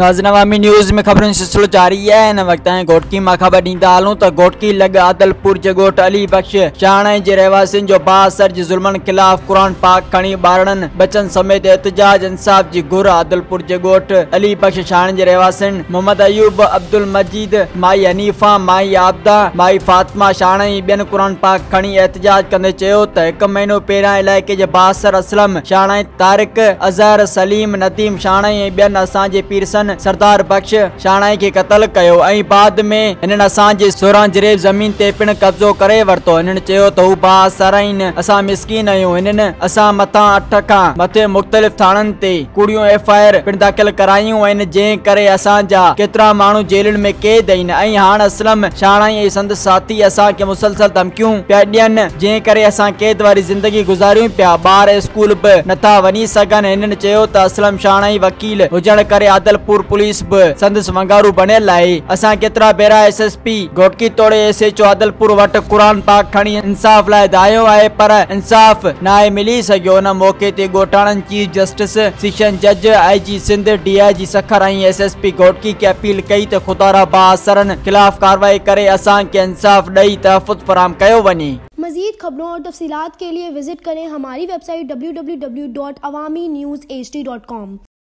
ناظرين عوامي نيوز ۾ خبرن جو سلسلو جاري آهي هن وقت تائين گهوٽڪي مان خبر ڏيندا هلون ته گهوٽڪي لڳ عادلپور جي ڳوٺ علي بخش شاهاڻي جي رهواسين جو بااثر جي ظلمن خلاف قرآن پاڪ کڻي ٻارڙن ٻچن سميت احتجاج انصاف جي گهر عادلپور جي ڳوٺ علي بخش شاهاڻي جي رهواسين محمد ايوب عبدالمجيد مائي حنيفه مائي عابده مائي فاطمه شاهاڻي ۽ ٻين قرآن پاڪ کڻي احتجاج ڪندي چيو ته هڪ مهينو پهريان علائقي جي بااثر اسلم شاهاڻي طارق، اظهر، سليم، نديم شاهاڻي ۽ ٻين اسان جي پيرسن سردار بخش شاهاڻي کي قتل ڪيو ۽ بعد ۾ هنن اسان جي 16 جريب زمين تي پڻ قبضو ڪري ورتو. هنن چيو ته هو بااثر آهن اسان مسڪين آهيون هنن اسان مٿان 8 کان مٿي مختلف ٿاڻن تي ڪوڙيون ايف I R پڻ داخل ڪرايون آهن جنهن ڪري اسان جا ڪيترا ماڻهو جيلن ۾ قيد آهن ۽ هاڻ اسلم شاهاڻي ۽ سندس ساٿي اسان کي مسلسل ڌمڪيون پيا ڏين جنهن ڪري اسان قيد واري زندگي گذاريون پيا، ٻار اسڪول به نٿا وڃي سگهن، هنن چيو ته اسلم شاهاڻي وڪيل هجڻ ڪري عادلپور پوليس به سندس ونگارو بڻيل آهي، اسان ڪيترا ڀيرا ايس ايس پي گهوٽڪي توڙي ايس ايڇ او عادلپور وٽ قرآن پاڪ کڻي انصاف لاء دانهيو آهي پر انصاف ناهي ملي سگهيو، ان موقعي تي ڳوٺاڻن چيف جسٽس، سيشن جج، آء جي سنڌ، ڊي I جي Sukkur ۽ S S P Ghotki کي اپيل ڪئي ته خدارا بااثرن خلاف ڪارروائي ڪري اسان کي انصاف ڏئي تحفظ فراهم ڪيو وڃي. मज़ीद खबरों और तफसीलात के लिए विज़िट करें हमारी वेबसाइट www.awamiNewsHD.com.